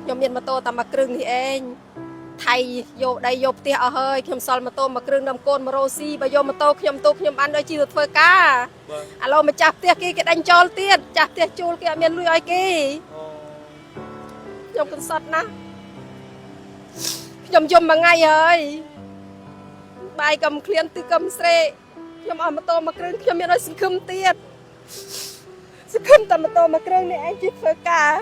ខ្ញុំមានម៉ូតូតែមួយគ្រឿងនេះឯងថៃយកដីយកផ្ទះអស់ហើយខ្ញុំសល់ម៉ូតូមួយគ្រឿងនាំកូនមករស់ស៊ីបើយកម៉ូតូខ្ញុំទូខ្ញុំបានដូចជាទៅធ្វើការ បាទ ឥឡូវម្ចាស់ផ្ទះគេគេដេញចោលទៀតចាស់ផ្ទះជួលគេអត់មានលុយឲ្យគេ អូ ខ្ញុំកន្សត់ណាស់ខ្ញុំយំមួយថ្ងៃហើយបាយក៏មិនឃ្លានទឹកក៏មិនស្រេកខ្ញុំអស់ម៉ូតូមួយគ្រឿងខ្ញុំមានឲ្យសង្ឃឹមទៀតសង្ឃឹមតែម៉ូតូមួយគ្រឿងនេះឯងជិះធ្វើការ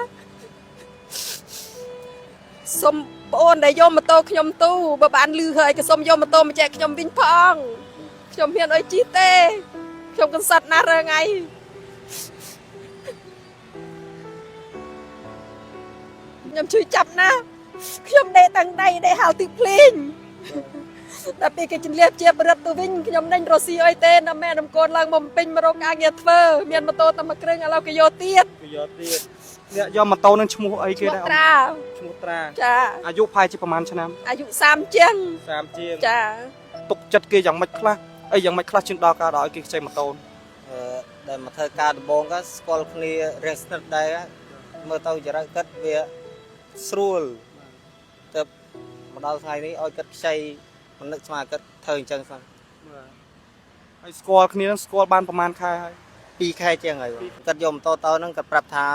សុំប្អូនដែលយកម៉ូតូខ្ញុំទូបើបានលឺហើយក៏សុំយកម៉ូតូមកចែកខ្ញុំវិញផងខ្ញុំមានអីជិះទេខ្ញុំកន្សត់ណាស់រាល់ថ្ងៃខ្ញុំជួយចាប់ណាស់ខ្ញុំដេកតាំងដៃដេកហាលទឹកភ្លេងដល់ពេលគេជំលះជាបរិទ្ធទៅវិញខ្ញុំដេញរស់ស៊ីអីទេដល់ម៉ែដល់កូនឡើងមកពេញមករកការងារធ្វើមានម៉ូតូតែមួយគ្រឿងឥឡូវគេយកទៀត គេយកទៀតអ្នកយកម៉ូតូនឹងឈ្មោះអីគេដែរ ឈ្មោះត្រា ឈ្មោះត្រា ចា អាយុប្រហែលជាប្រហែលឆ្នាំ អាយុ30ជាង 30ជាង ចា ទុកចិត្តគេយ៉ាងម៉េចខ្លះអីយ៉ាងម៉េចខ្លះជាងដល់ការដល់ឲ្យគេខ្ចីម៉ូតូ អឺដែលមកធ្វើការដំបងក៏ស្គាល់គ្នារៀងស្និទ្ធដែរមើលទៅចរិតគាត់វាស្រួលទៅមកដល់ថ្ងៃនេះឲ្យគាត់ខ្ចីមិននឹកស្មានគាត់ធ្វើអញ្ចឹងសោះ បាទហើយស្គាល់គ្នានឹងស្គាល់បានប្រហែលខែហើយ 2ខែជាងហើយបងគាត់យកម៉ូតូទៅហ្នឹងគាត់ប្រាប់ថា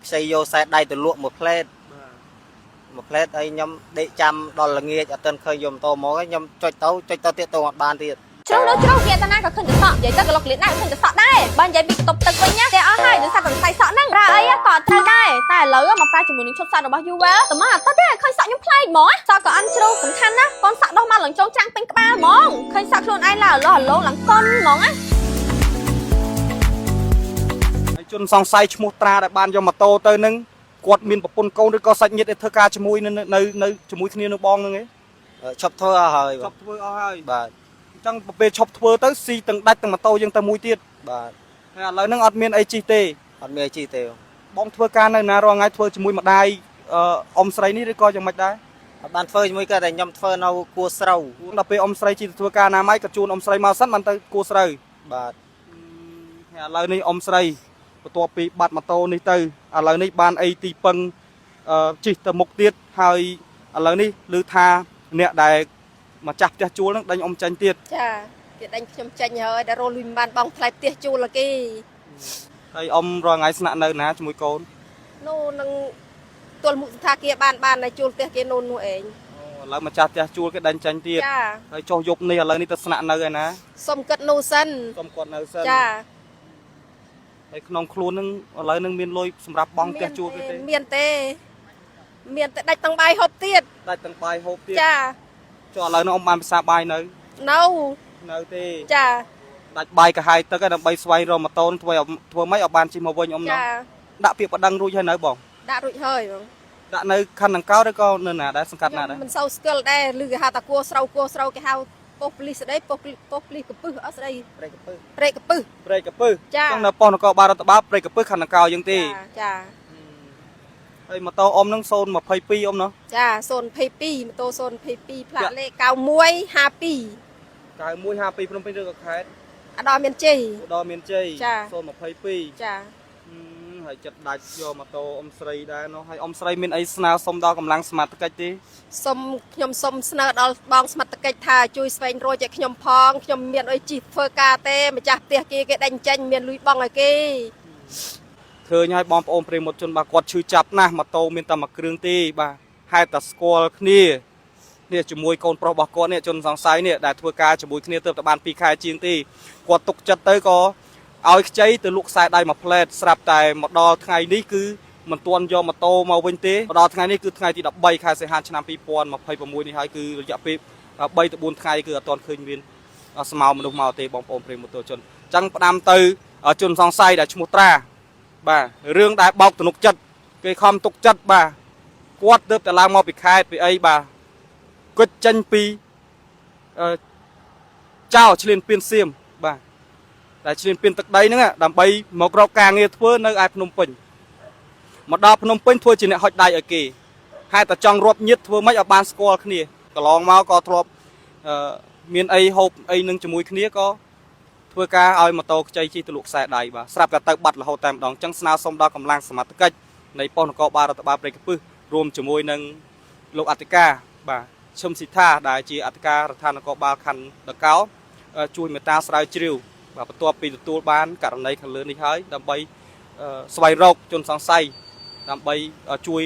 ខ្ចីយកខ្សែដៃទៅលក់មួយផ្លែត បាទ មួយផ្លែតហើយខ្ញុំដេកចាំដល់ល្ងាចអត់ទាន់ឃើញយកម៉ូតូមកហើយខ្ញុំចុចទៅចុចទៅទៀតទៅអត់បានទៀត ជ្រុះដល់ជ្រុះវាតាណាក៏ឃើញតែសក់និយាយទៅក៏លុកលៀនដែរឃើញតែសក់ដែរបើនិយាយពីកន្ទប់ទឹកវិញណាតែអស់ហើយដោយសារតែសរសៃសក់ហ្នឹងប្រើអីក៏អត់ត្រូវដែរតែឥឡូវមកប្រើជាមួយនឹងឈុតសក់របស់ Uwell តែមកអត់ទេឃើញសក់ខ្ញុំប្លែកហ្មងសក់ក៏អន់ជ្រុះសំខាន់ណាកូនសក់ដោះមកឡើងចងចាំងពេញក្បាលហ្មងឃើញសក់ខ្លួនឯងឡើងអលោះអលោងឡើងកុនហ្មងណា ហើយជនសង្ស័យឈ្មោះត្រាដែលបានយកម៉ូតូទៅនឹងគាត់មានប្រពន្ធកូនឬក៏សាច់ញាតិដែលធ្វើការជាមួយនៅនៅនៅជាមួយគ្នានៅបងហ្នឹងឯង ឈប់ធ្វើអស់ហើយ ឈប់ធ្វើអស់ហើយ បាទ អញ្ចឹងពេលឈប់ធ្វើទៅស៊ីទាំងដាច់ទាំងម៉ូតូយើងទៅមួយទៀត បាទ ហើយឥឡូវហ្នឹងអត់មានអីជិះទេ អត់មានអីជិះទេបង បងធ្វើការនៅណារាល់ថ្ងៃធ្វើជាមួយម្ដាយអឺអ៊ំស្រីនេះឬក៏យ៉ាងម៉េចដែរ អត់បានធ្វើជាមួយគាត់តែខ្ញុំធ្វើនៅគួរស្រូវ ដល់ពេលអ៊ំស្រីជិះទៅធ្វើការណាម៉ៃក៏ជូនអ៊ំស្រីមកសិនបានទៅគួស្រូវ បាទ ហើយឥឡូវនេះអ៊ំស្រីបន្ទាប់ពីបាត់ម៉ូតូនេះទៅឥឡូវនេះបានអីទីពឹងអឺជិះទៅមុខទៀតហើយឥឡូវនេះឮថាអ្នកដែលម្ចាស់ផ្ទះជួលហ្នឹងដេញអ៊ំចេញទៀត ចាគេដេញខ្ញុំចេញហើយដែលរកលុយមិនបានបងថ្លៃផ្ទះជួលឲ្យគេ ហើយអ៊ំរាល់ថ្ងៃស្នាក់នៅណាជាមួយកូន នោះនឹងទល់មុខសន្តាគារបានបានតែជួលផ្ទះគេនោះនោះឯង ឥឡូវម្ចាស់ផ្ទះជួលគេដេញចេញទៀត ចា ហើយចុះយប់នេះឥឡូវនេះទៅស្នាក់នៅឯណា សុំគិតនោះសិន សុំគាត់នៅសិន ចា ហើយក្នុងខ្លួនហ្នឹងឥឡូវហ្នឹងមានលុយសម្រាប់បង់ផ្ទះជួលគេទេ មានទេ មានតែដាច់ទាំងបាយហូបទៀត ដាច់ទាំងបាយហូបទៀត ចា ចុះឥឡូវហ្នឹងអ៊ំបានភាសាបាយនៅ នៅ នៅទេ ចា ដាច់បាយកាហាយទឹកហើយដើម្បីស្វែងរកម៉ូតូនឹងធ្វើឲ្យធ្វើម៉េចឲ្យបានជិះមកវិញអ៊ំណោះ ចា ដាក់ពាក្យប្តឹងរួចហើយនៅបង ដាក់រួចហើយបង ដាក់នៅខណ្ឌដង្កោឬក៏នៅណាដែរសង្កាត់ណាដែរ មិនសូវស្គាល់ដែរឬគេហៅថាគួស្រូវគួស្រូវគេហៅប៉ុស្តិ៍ប៉ូលីសស្ដីប៉ុស្តិ៍ប៉ុស្តិ៍ប៉ូលីសកពឹសអត់ស្ដី ព្រែកកពឹស ព្រែកកពឹស ព្រែកកពឹស ចា ចឹងនៅប៉ុស្តិ៍នគរបាលរដ្ឋបាលព្រែកកពឹសខណ្ឌដង្កោយើងទេ ចាចា ហើយម៉ូតូអ៊ំហ្នឹង022អ៊ំណោះ ចា022ម៉ូតូ022ផ្លាកលេខ9152 9152ភ្នំពេញឬក៏ខេត្ត អត់ដល់មានជ័យ ឧត្តរមានជ័យ ចា 022 ចា ហើយចិត្តដាច់យកម៉ូតូអ៊ំស្រីដែរនោះហើយអ៊ំស្រីមានអីស្នើសុំដល់កម្លាំងសមត្ថកិច្ចទេ សុំខ្ញុំសុំស្នើដល់បងសមត្ថកិច្ចថាជួយស្វែងរកឲ្យខ្ញុំផងខ្ញុំមានអីជិះធ្វើការទេម្ចាស់ផ្ទះគេគេដេញចេញមានលុយបងឲ្យគេ ឃើញហើយបងប្អូនប្រិយមិត្តជនបាទគាត់ឈឺចាប់ណាស់ម៉ូតូមានតែមួយគ្រឿងទេបាទហេតុតែស្គាល់គ្នានេះជាមួយកូនប្រុសរបស់គាត់នេះជនសង្ស័យនេះដែលធ្វើការជាមួយគ្នាទើបតែបាន2ខែជាងទេគាត់ទុកចិត្តទៅក៏ឲ្យខ្ចីទៅលក់ខ្សែដៃមួយផ្លែតស្រាប់តែមកដល់ថ្ងៃនេះគឺមិនទាន់យកម៉ូតូមកវិញទេមកដល់ថ្ងៃនេះគឺថ្ងៃទី13ខែសីហាឆ្នាំ2026នេះហើយគឺរយៈពេល3ទៅ4ថ្ងៃគឺអត់ទាន់ឃើញមានស្មៅមនុស្សមកទេបងប្អូនប្រិយមិត្តជនអញ្ចឹងផ្ដាំទៅជនសង្ស័យដែលឈ្មោះត្រា បាទរឿងដែលបោកទំនុកចិត្តគេខំទុកចិត្តបាទគាត់ទើបតែឡើងមកពីខេត្តពីអីបាទគិតចេញពីអឺចៅឆ្លៀនពៀនសៀមបាទតែឆ្លៀនពៀនទឹកដីហ្នឹងដើម្បីមករកការងារធ្វើនៅឯភ្នំពេញមកដល់ភ្នំពេញធ្វើជាអ្នកហុចដៃឲ្យគេហេតុតែចង់រាប់ញាតធ្វើម៉េចឲ្យបានស្គាល់គ្នាកន្លងមកក៏ធ្លាប់អឺមានអីហូបអីនឹងជាមួយគ្នាក៏ ធ្វើការឲ្យម៉ូតូខ្ចីជិះទៅលក់ខ្សែដៃបាទស្រាប់តែទៅបាត់រហូតតែម្ដងអញ្ចឹងស្នើសុំដល់កម្លាំងសមត្ថកិច្ចនៃប៉ុស្តិ៍នគរបាលរដ្ឋបាលព្រៃកពឹស រួមជាមួយនឹងលោកអធិការបាទឈឹមស៊ីថាដែលជាអធិការដ្ឋាននគរបាលខណ្ឌដកោជួយមេត្តាស្រាវជ្រាវបាទបន្ទាប់ពីទទួលបានករណីខាងលើនេះហើយដើម្បីស្វែងរកជនសង្ស័យដើម្បីជួយ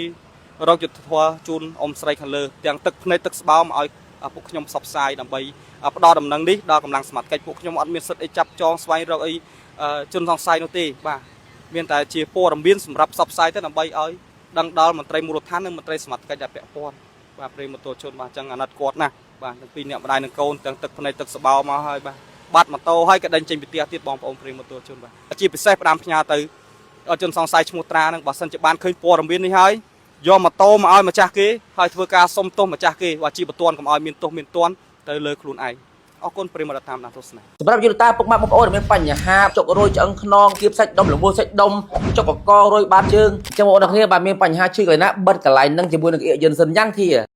រកយុត្តិធម៌ជូនអ៊ំស្រីខាងលើទាំងទឹកភ្នែកទឹកស្បោមឲ្យពួកខ្ញុំផ្សព្វផ្សាយដើម្បីផ្ដល់ដំណឹងនេះដល់កម្លាំងសមត្ថកិច្ចពួកខ្ញុំអត់មានសិទ្ធិអីចាប់ចងស្វែងរកអីជនសង្ស័យនោះទេបាទមានតែជាព័ត៌មានសម្រាប់ផ្សព្វផ្សាយទៅដើម្បីឲ្យដឹងដល់មន្ត្រីមូលដ្ឋាននិងមន្ត្រីសមត្ថកិច្ចដែលពាក់ព័ន្ធបាទប្រិយមិត្តជនបាទអញ្ចឹងអាណិតគាត់ណាស់បាទទាំងពីរអ្នកម្ដាយនិងកូនទាំងទឹកភ្នែកទឹកស្បោមកហើយបាទបាត់ម៉ូតូហើយក៏ដេញចេញពីផ្ទះទៀតបងប្អូនប្រិយមិត្តជនបាទជាពិសេសផ្ដាំផ្ញើទៅជនសង្ស័យឈ្មោះត្រានឹងបើសិនជាបានឃើញព័ត៌មាននេះហើយយកម៉ូតូមកឲ្យម្ចាស់គេហើយធ្វើការសុំទោសម្ចាស់គេបាទជាបន្ទាន់កុំឲ្យមានទោសមានទណ្ឌទៅលើខ្លួនឯងអរគុណប្រិយមិត្តតាមដានទស្សនា សម្រាប់យុវតាពុកម៉ាក់បងប្អូនដែលមានបញ្ហាចុករយឆ្អឹងខ្នងគៀបសាច់ដុំលមូលសាច់ដុំចុកកករយបាតជើងអញ្ចឹងបងប្អូនទាំងគ្នាបាទមានបញ្ហាឈឺកន្លែងណាបិទកន្លែងហ្នឹងជាមួយនឹងអៀកយិនសិនយ៉ាងធា។